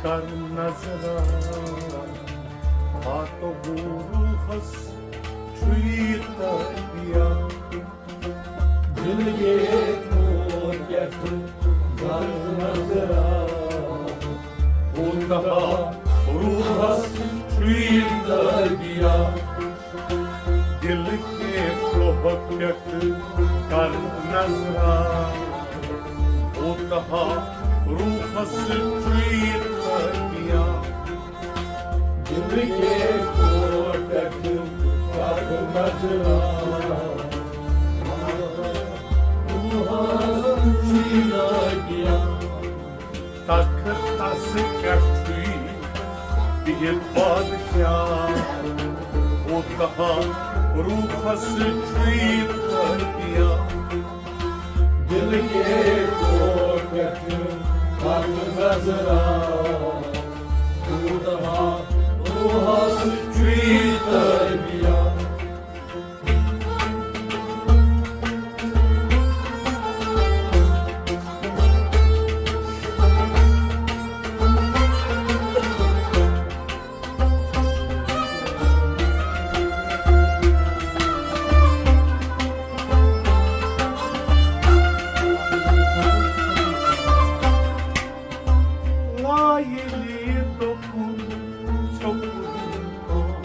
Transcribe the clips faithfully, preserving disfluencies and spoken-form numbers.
کر نظرا، ہاتھ روحس چھُے تربیت۔ دل کے کور پٮ۪ٹھ کر نظرا، کوٗتاہ روحس چھُے تربیت۔ دل کے کوہ پٮ۪ٹھ کر نظرا، کوٗتاہ روحس چھُے تربیت۔ دل کے کوہ پٮ۪ٹھ کر نظرا، روحس چھُے تربیت۔ تخت تس پٮ۪ٹھ چھُے بِہِتھ بادشاہ، کوٗتاہ روحس چھُے تربیت۔ دل کے کوہ پٮ۪ٹھ کر نظرا، کوٗتاہ روحس چھُے تربیت۔ لایلی دوٚپُن، ژوٚپُن پان۔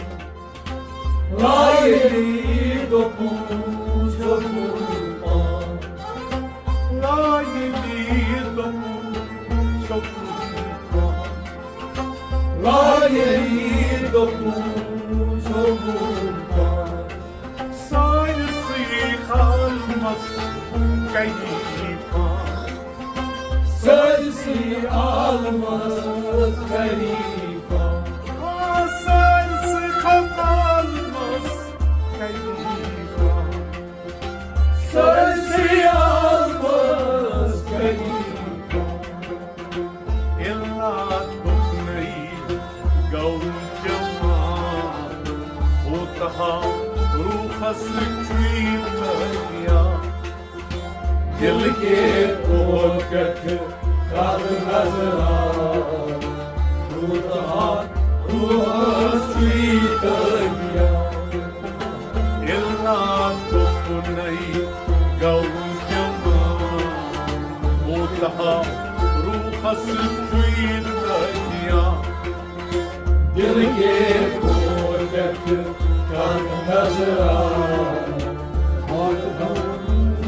لایلی دوٚپُن، ژوٚپُن پان۔ لایلی دوٚپُن، ژوٚپُن پان۔ لایلی دوٚپُن، ژوٚپُن پان۔ سٲرسٕے عالمس کری فان۔ سٲرسٕے عالمس کری فان۔ آ، سٲرسٕے عالمس کری فان۔ سٲرسٕے عالمس کری فان۔ الا تُکنُے گوٚو جوان، کوٗتاہ روحس چھُے تربیت۔ دل کے کوہ پٮ۪ٹھ کر نظرا، کوٗتاہ روحس چھُے تربیت۔ الا تُکنُے گوٚو جوان، کوٗتاہ روحس چھُے تربیت۔ دل کے کوہ پٮ۪ٹھ کر نظرا، کوٗتاہ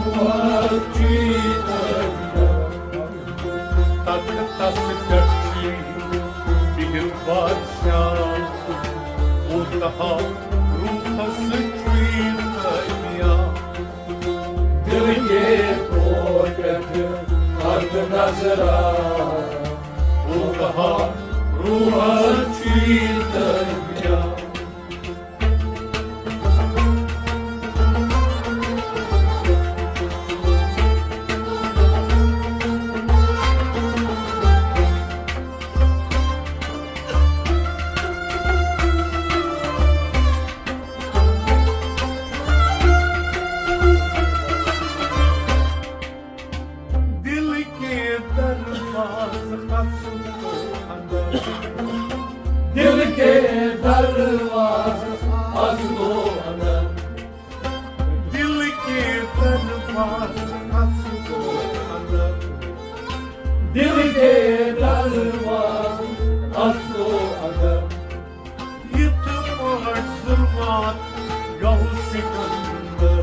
روحس چھُے تربیت۔ تخت تس پٮ۪ٹھ چھُے بِہِتھ بادشاہ، کوٗتاہ روحس چھُے تربیت۔ دل کے کوہ پٮ۪ٹھ کر نظرا، کوٗتاہ روحس چھُے تربیت۔ دل کے دروازے اصلو اندر۔ دل کے دروازے اصلو اندر۔ دل کے دروازے اصلو اندر۔ دل کے دروازے اصلو اندر۔ یِتھ پٲٹھۍ ظُلمات گوٚو سِکندر۔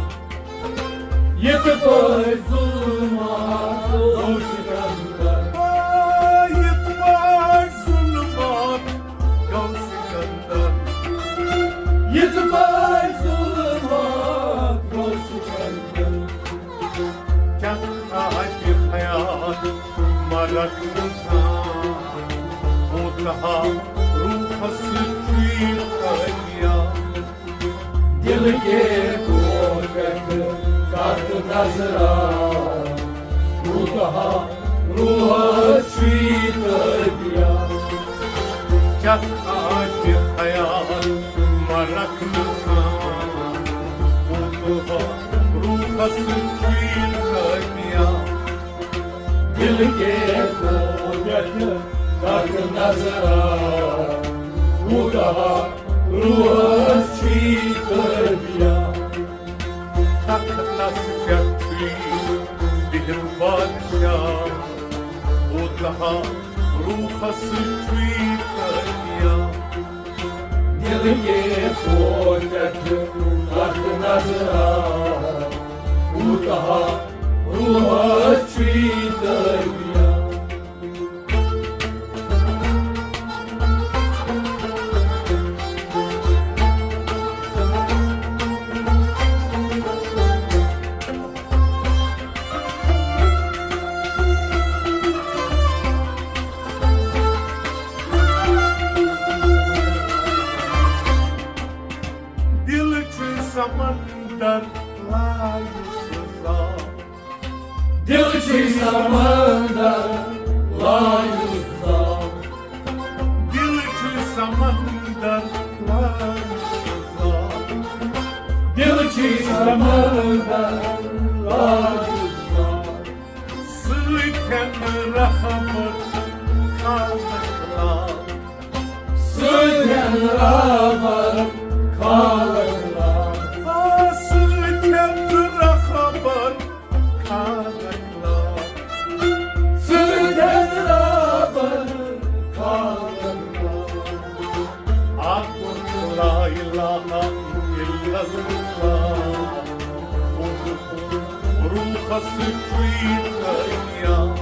یِتھ پٲٹھۍ ظُلمات گوٚو سِکندر۔ آ، یِتھ پٲٹھۍ ظُلمات گوٚو سِکندر۔ یِتھ پٲٹھۍ ظُلمات گوٚو سِکندر۔ چکھ آتہِ حیات مرک نظام، کوٗتاہ روحس چھُے تربیت۔ دل کے کوہ پٮ۪ٹھ کر نظرا، کوٗتاہ روحس چھُے تربیت۔ چکھ آتہِ حیات مرک نظام، کوٗتاہ روحس چھُے تربیت۔ دل کے کوہ پٮ۪ٹھ تتھ نظرا کوٗتاہ روح چھُے تٲبیا۔ تتھ نس پٮ۪ٹھ چھُے بِہِتھ بادشاہ، کوٗتاہ روحس چھُے تٲبیا۔ دل کے پوچھ پٮ۪ٹھ تتھ نظرا کوٗتاہ روح چھُے تٲبیا۔ دل چھُ سمندر لایُس زال۔ دل چھُ سمندر لایُس زال۔ دل چھُ سمندر لایُس زال۔ دل چھُ سمندر لایُس زال۔ سۭتٮ۪ن رہبر خالق لال۔ سۭتٮ۪ن رہبر خالق لال۔ آ، سۭتٮ۪ن رہبر خالق لال۔ سۭتٮ۪ن رہبر خالق لال۔ آ، لا الہ الا اللہ۔ روحس چھُے تٲبیا۔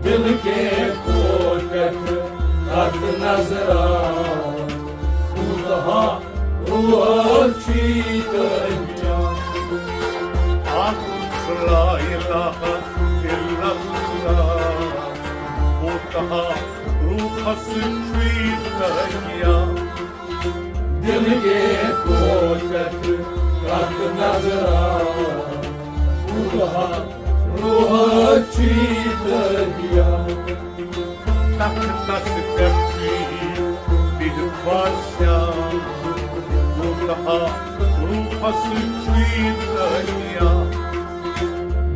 دل کے کوچ پٮ۪ٹھ تتھ نظرا کوٗتاہ روح چھُے تٲبیا۔ اکھ لا الہ الا اللہ، کوٗتاہ روحس چھُے تٲبیا۔ دل کے کوچ پٮ۪ٹھ تتھ نظرا کوٗتاہ روح چھُے تٲبیا۔ تخت تس پٮ۪ٹھ چھُے بِہِتھ بادشاہ، کوٗتاہ روحس چھُے تٲبیا۔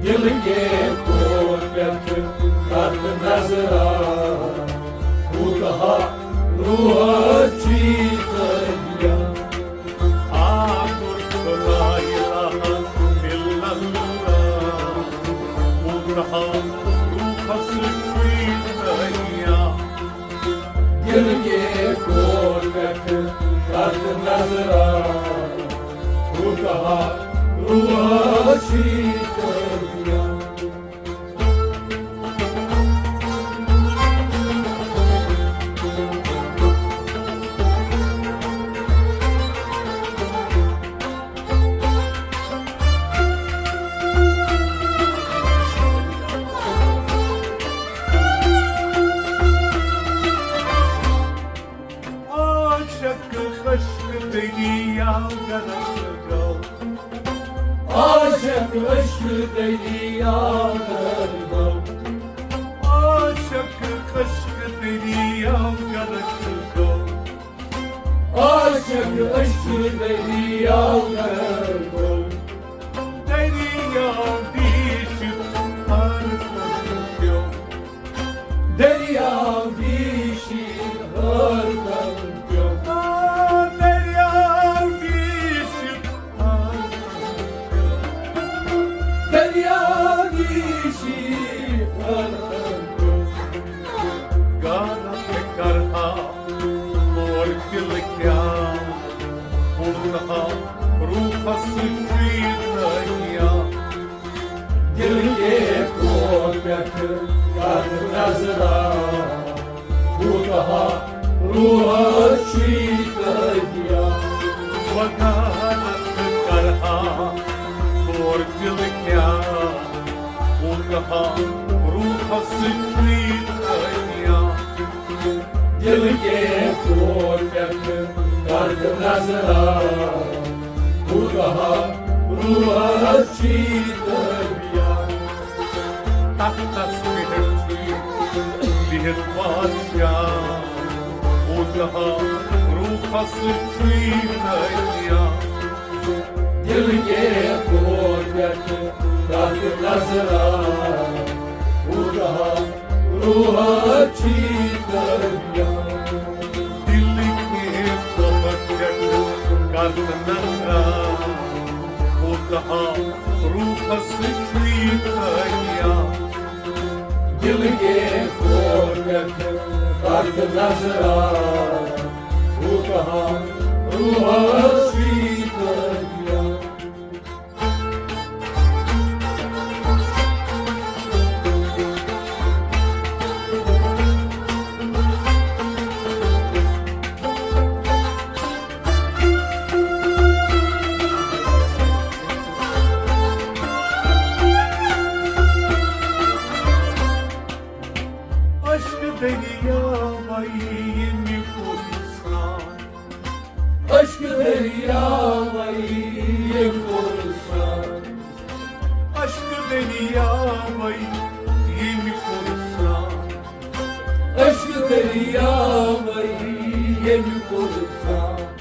دل کے کوچ پٮ۪ٹھ تتھ نظرا کوٗتاہ روح چھُے تٲبیا۔ آ، لا الہ الا اللہ، کوٗتاہ روحس چھُے تٲبیا۔ دل کے کوچ پٮ۪ٹھ تتھ نظرا کوٗتاہ روح چھُے تٲبیا۔ عاشق عشق دریا غرق گو۔ عاشق عشق دریا غرق گو۔ عاشق عشق دریا غرق گو۔ عاشق عشق دریا غرق گو۔ دریا بیش ہر کُن پیوٚو۔ دریا بیش ہر کُن پیوٚو۔ آ، دریا بیش ہر کُن پیوٚو۔ دریا بیش ہر کُن پیوٚو۔ غلط کرہا اور دل کیا، بولہا روحس چھُے تٲبیا۔ دل کے کوچ پٮ۪ٹھ تتھ نظرا کوٗتاہ روح چھُے تٲبیا۔ وکالت کرہا اور دل کیا، کوٗتاہ روحس چھُے تٲبیا۔ دل کے کوچ پٮ۪ٹھ تتھ نظرا کوٗتاہ روح چھُے تٲبیا۔ تختس پٮ۪ٹھ چھُے بِہِتھ بادشاہ، کوٗتاہ روحس چھُے تٲبیا۔ دل کے کوچ پٮ۪ٹھ تتھ نظرا کوٗتاہ روحس چھی دریا۔ دل کے پہر پٮ۪ٹھ کر نظر، کوتاہ روحس چھی دریا۔ دل کے پہر پٮ۪ٹھ کر نظر، کوتاہ روحس چھی دریا۔ عشق دریا وَے ییٚمہِ کوٚر سرٛان۔ عشق دریا وَے ییٚمہِ کوٚر سرٛان۔ عشق دریا وَے ییٚمہِ کوٚر سرٛان۔ عشق دریا وَے ییٚمہِ کوٚر سرٛان۔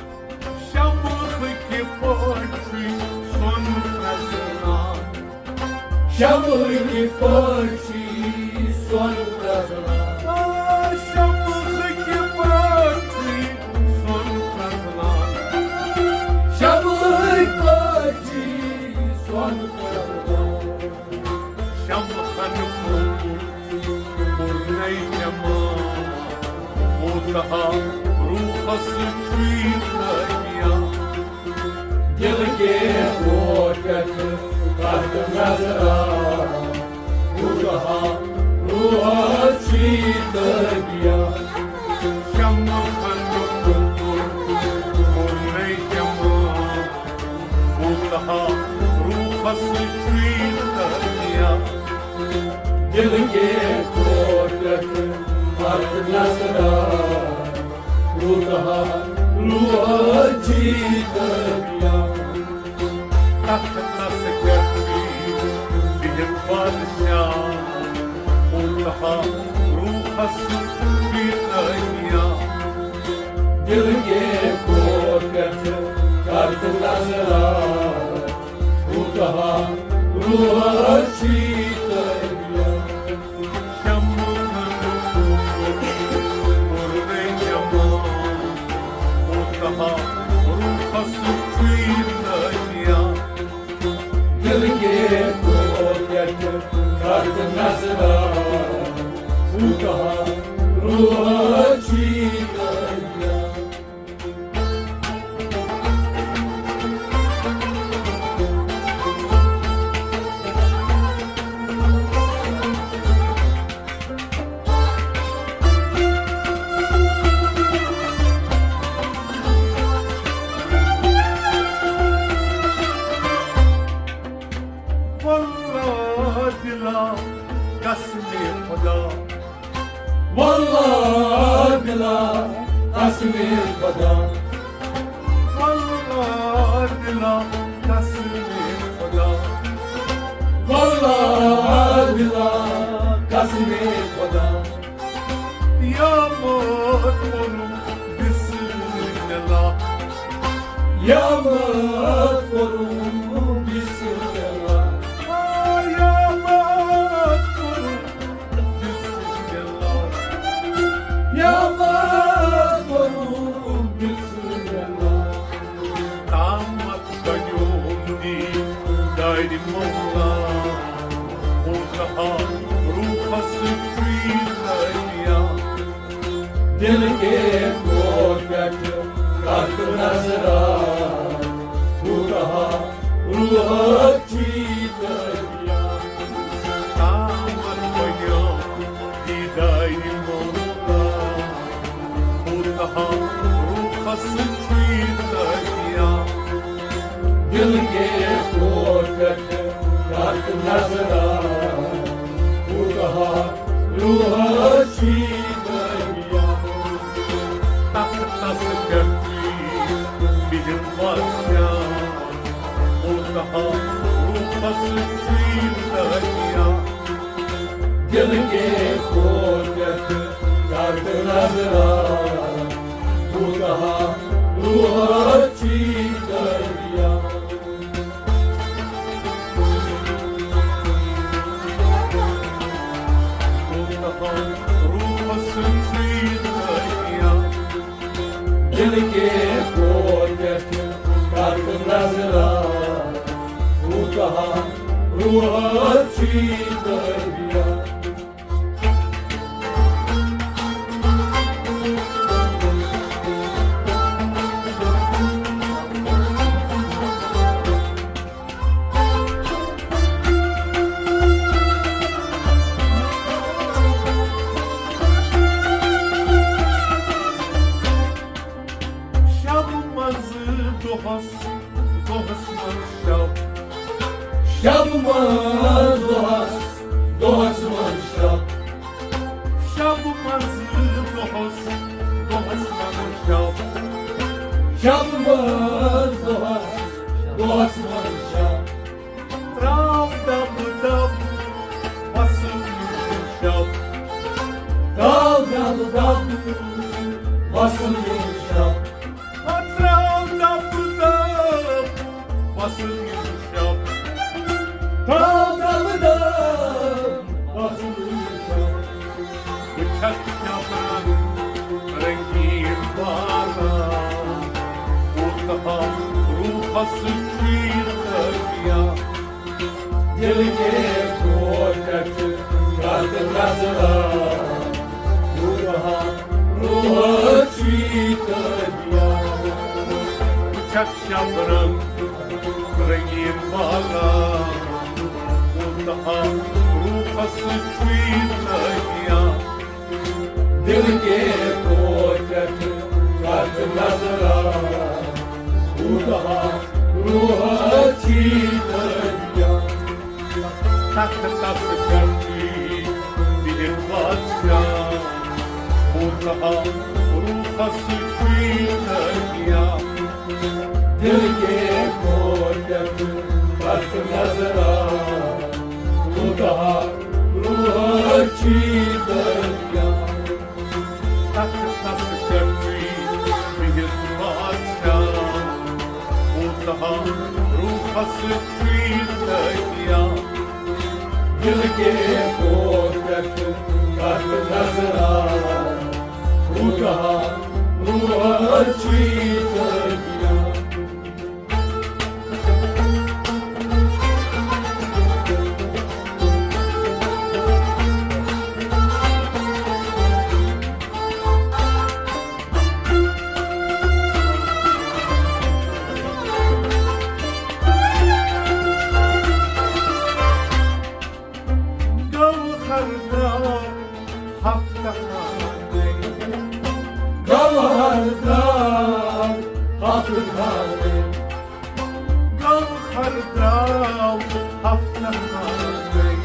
شمعہٕ کہِ پٲٹھۍ سۄن پرٛزنان۔ شمعہٕ کہِ پٲٹھۍ سۄن پرٛزنان۔ آ، شمعہٕ کہِ پٲٹھۍ سۄن پرٛزنان۔ شمعہٕ کہِ پٲٹھۍ سۄن پرٛزنان۔ شمعہٕ ہن کوٚر نَے جمال، کوتاہ روحس چھُے دریا۔ دل کے پہر پٮ۪ٹھ کر نظر، کوتاہ روحس چھُے دریا۔ شمعہٕ ہن کوٚر نَے جمال، کوتاہ روحس چھُے دریا۔ دل کے پہر پٮ۪ٹھ کر نظر، کوتاہ روحس چھُے دریا۔ تختس پٮ۪ٹھ بِہِتھ بادشاہ، کوتاہ روحس چھُے دریا۔ دل کے پہر پٮ۪ٹھ کر نظر، کوتاہ روحس چھُے دریا۔ شمعہٕ ہن کوٚر نَے جمال، کوتاہ روحس چھُے دریا۔ دل کے پہر پٮ۪ٹھ کر نظر، کوتاہ روحس چھُے دریا۔ واللہ دلا قسم خدا۔ واللہ بلا قسم خدا۔ واللہ بلا قسم خدا۔ واللہ بلا قسم خدا۔ یا مات پوٚرُم بسم اللہ۔ یا مات پوٚرُم بسم اللہ۔ آ، یا مات پوٚرُم بسم اللہ۔ یا مات پوٚرُم بسم اللہ۔ تامتھ بنیوم دیدارِ مولا، کوتاہ روحس چھُے دریا۔ دل کے پہر پٮ۪ٹھ کر نظر، کوتاہ روحس چھُے دریا۔ تامتھ بنیوم دیدارِ مولا، کوتاہ روحس چھُے دریا۔ دل کے پہر پٮ۪ٹھ کر نظر، کوتاہ روحس چھُے دریا۔ تختس پٮ۪ٹھ بِہِتھ بادشاہ، کوتاہ روحس چھُے دریا۔ دل کے پہر پٮ۪ٹھ کر نظر، کوتاہ روحس چھُے دریا۔ کوتاہ دِلہٕ کے کوٹھ پٮ۪ٹھ کَتھ نظرا، کوٗتاہ روح چھُے دٔریاو۔ شب منٛز دۄہس، دۄہس منٛز شب۔ شب منٛز دۄہس، دۄہس منٛز شب۔ شب منٛز دۄہس، دۄہس منٛز شب۔ شب منٛز دۄہس، دۄہس منٛز شب۔ تراو دب دب وصل شب۔ تراو دب دب وصل شب۔ تراو دب دب وصل شب۔ تراو دب دب وصل شب۔ بہٕ چھَس شبنم رنگین بالا، کوٗتاہ روحس چھُے دٔریاو۔ دِل کے کوٹھ پٮ۪ٹھ کَتھ نظرا، کوٗتاہ روح چھُے دٔریاو۔ بہٕ چھَس شبنم رنگین بالا، کوٗتاہ روحس چھُے دٔریاو۔ دِل کے کوٹھ پٮ۪ٹھ کَتھ نظرا، کوٗتاہ روح چھُے دٔریاو۔ تخت تس پٮ۪ٹھ بِہِتھ بادشاہ، کوٗتاہ روحس چھُے دٔریاو۔ دِل کے کوٹھ پٮ۪ٹھ کَتھ نظرا، کوٗتاہ روح چھُے دٔریاو۔ تخت تس پٮ۪ٹھ بِہِتھ بادشاہ، کوٗتاہ روحس چھُے دٔریاو۔ دِل کے کوٹھ پٮ۪ٹھ کَتھ نظرا، کوٗتاہ روح چھُے دٔریاو۔ گوہر درٛاو ہفتہٕ ہانَے۔ گوہر درٛاو ہفتہٕ ہانَے۔ گوہر درٛاو ہفتہٕ ہانَے۔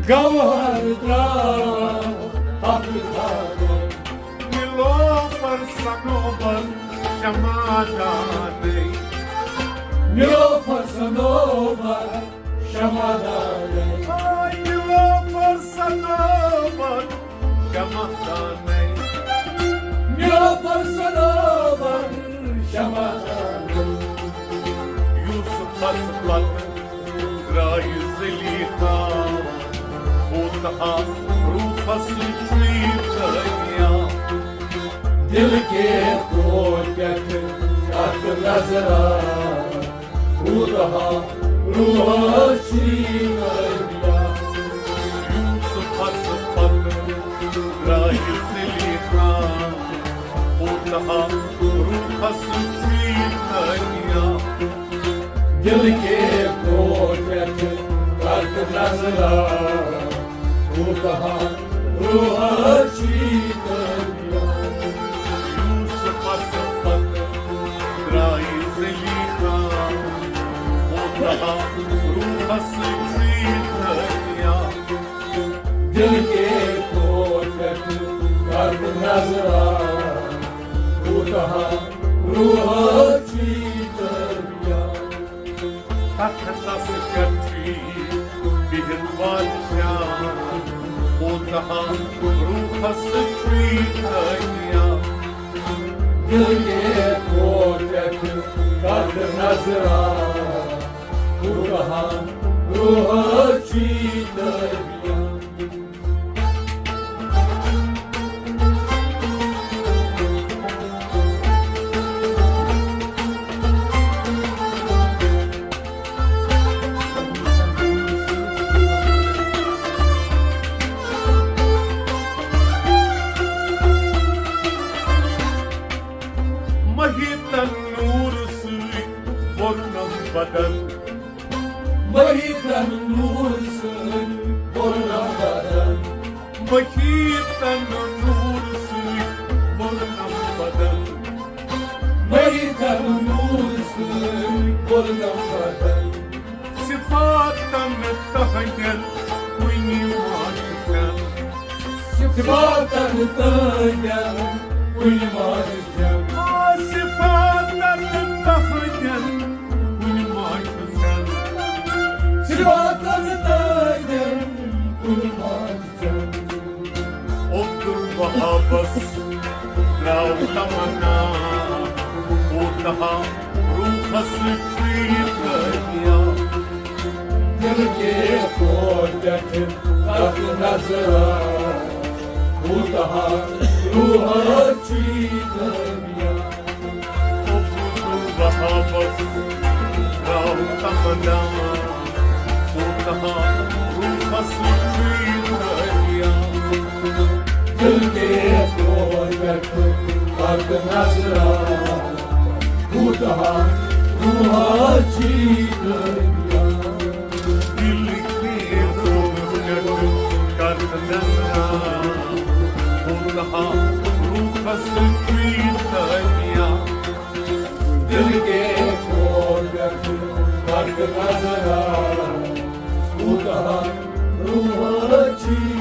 گوہر درٛاو ہفتہٕ ہانَے۔ نیلوفر صنوبر شمع دانَے۔ نیلوفر صنوبر شمع دانَے۔ آے نیلوفر صنوبر شمع دانَے۔ نیلوفر صنوبر شمع دانَے۔ یوسفس پتہٕ درٛایہِ زلیخا، کوٗتاہ روحس چھُے دٔریاو۔ دِل کے کوٹھ پٮ۪ٹھ کَتھ نظرا، کوٗتاہ روح چھُے دٔریاو۔ یوسفس پتہٕ درٛایہِ زلیخا، کوٗتاہ روحس چھُے دٔریاو۔ دِل کے کوٹھ پٮ۪ٹھ کَتھ نظرا، کوٗتاہ روح چھُے دٔریاو۔ یوسفس پتہٕ درٛایہِ زلیخا، کوٗتاہ روحس چھُے دٔریاو۔ دِل کے کوٹھ پٮ۪ٹھ کَتھ نظرا، کوٗتاہ روح چھُے دٔریاو۔ تخت تس پٮ۪ٹھ چھُے بِہِتھ بادشاہ، کوٗتاہ روحس چھُے دٔریاو۔ دِل کے کوٹھ پٮ۪ٹھ کَتھ نظرا، کوٗتاہ روح چھُے دٔریاو۔ صفاتن تہنٛدٮ۪ن کُنہِ ما چھُ سٮ۪ن۔ صفاتن تہنٛدٮ۪ن کُنہِ ما چھُ سٮ۪ن۔ آ، صفاتن تہنٛدٮ۪ن کُنہِ ما چھُ سٮ۪ن۔ صفاتن تہنٛدٮ۪ن کُنہِ ما چھُ سٮ۪ن۔ عبدالوہابس درٛاو تمنا، کوٗتاہ روحس چھُے دریا۔ دل کے طور پٮ۪ٹھ اکھ نظرا، کوٗتاہ روحس چھُے دریا۔ عبدالوہابس درٛاو تمنا، کوٗتاہ روحس چھُے دریا۔ دل کے طور پٮ۪ٹھ اکھ نظرا، کوٗتاہ روحس چھُے دریا۔ دل کے طور پٮ۪ٹھ اکھ نظرا، کوٗتاہ روحس چھُے دریا۔ دل کے طور پٮ۪ٹھ اکھ نظرا، کوٗتاہ روحس چھُے